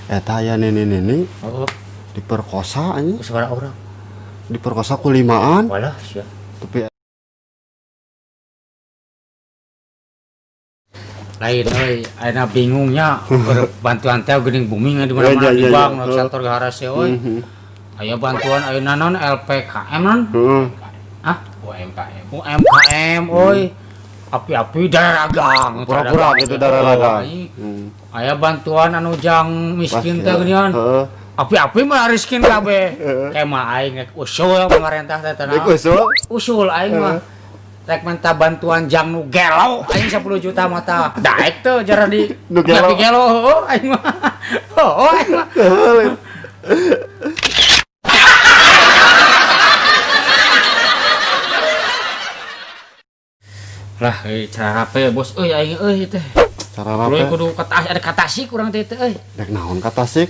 Eta aya nini-nini Oh, diperkosa anjing, ku sabaraha urang? Diperkosa ku limaan. Walah sia. Tapi Lain euy, ayeuna bingungnya keur bantuan teh geuning booming di mana-mana Ya, ya, di ya, bank ya. sektor garasi euy. Aya bantuan ayeuna naon LPKM non? Heeh. Ah, UMKM. UMKM euy. Api-api daragang. Pura-pura gitu dararagang. Oh, aya bantuan anu jang miskin teh geuningan. Heeh. Api-api mah riskin kabeh. Kema aing rek usul pemerintah teh Rek tanah. usul. Usul aing mah. Rek minta bantuan jang nu gelo aing 10 juta mata. Daek teu jara di Nu gelo. Api gelo heueuh aing mah. Heueuh aing mah. Lah euy cara rape bos euy aing euy teh. Cara Kudu rape. kudu ka ada ka Tasik urang teh teh euy. Rek naon ka Tasik?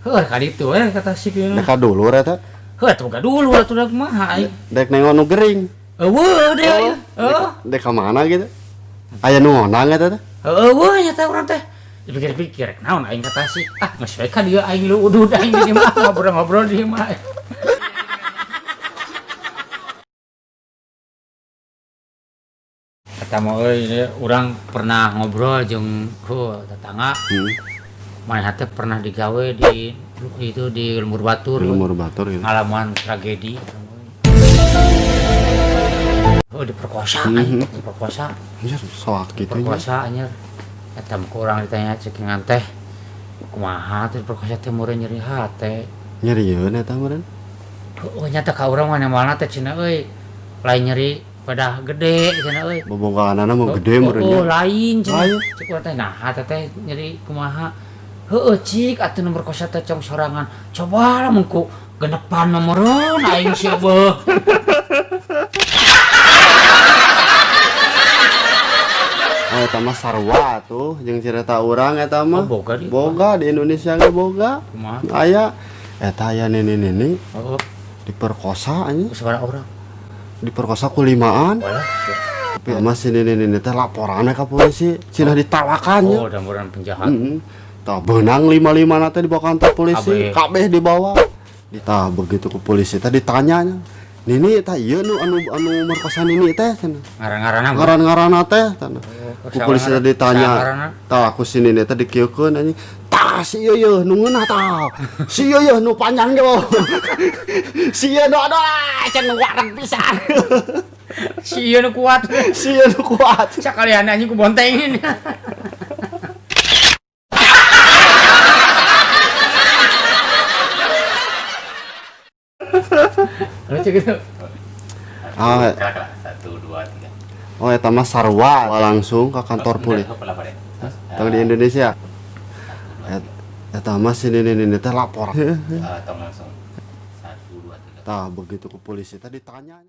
Heuh ka ditu we ka Tasik ieu. Rek ka dulur eta. Heuh atuh ka dulu atuh da kumaha aing. Rek nengok nu gering. Eueuh deui euy. Heuh. Rek ka mana gitu? Aya nu ngondang eta teh. Eueuh nya teh urang teh. Dipikir-pikir rek naon aing ka Tasik. Ah geus we ka dieu aing lu udud aing di mah ngobrol-ngobrol di mah. Eta mah euy urang pernah ngobrol jeung heuh tetangga. Manehna teh pernah digawe di itu di Lembur Batur. Di Lembur Batur gitu. Ngalaman tragedi. Oh diperkosa, anjing, diperkosa. Anjir, soak gitu nya. Diperkosa anjir. Eta mah ku urang ditanya cekingan teh. Kumaha teh diperkosa teh meureun nyeri hate. Nyerieun eta meureun. Oh nyata ka urang mah nembalna teh cenah euy. Lain nyeri pedah gede cenah euy. Bobogaanana mah gede meureun Oh, nya. lain cenah. Lain. Cek urang teh nah teh teh nyeri kumaha. Heueuh cik atuh nu merkosa teh cong sorangan. Coba lah mun ku genepan mah meureun aing sia beuh. Oh eta mah sarua tuh jeung cerita urang eta mah. Oh, boga di. Boga di Indonesia ge boga. Kumaha? Aya eta aya nini-nini Oh, diperkosa anjing, ku sabaraha urang? Diperkosa ku limaan. Walah sia. Tapi masih nini-nini teh laporanna ka polisi, cenah ditawakan nya. Oh, damburan penjahat. Heeh. Tah beunang lima-lima teh dibawa kantor polisi, Kabeh. kabeh dibawa. Tah begitu ke polisi teh ditanyanya. Nini tah ieu nu anu anu merkosa nini teh cenah. Ngaran-ngaranna mah. Ngaran-ngaranna teh cenah. Oh, Ku polisi teh ditanya. Ngaranna. Tah ku si nini teh dikieukeun anjing. Tah si ieu yeuh nu ngeunah tah. Si ieu yeuh nu panjang ge. Si ieu nu aduh cenah wareg pisan. Si ieu nu kuat. Si ieu nu kuat. Sakalian anjing ku bontengin. Lucu gitu. Ah, 1 2 3. oh eta mah sarua langsung ke kantor polisi. Tong di Indonesia. Eta mah si nini-nini teh lapor. Tong langsung. 1 2 3. Tah begitu ke polisi teh ditanya.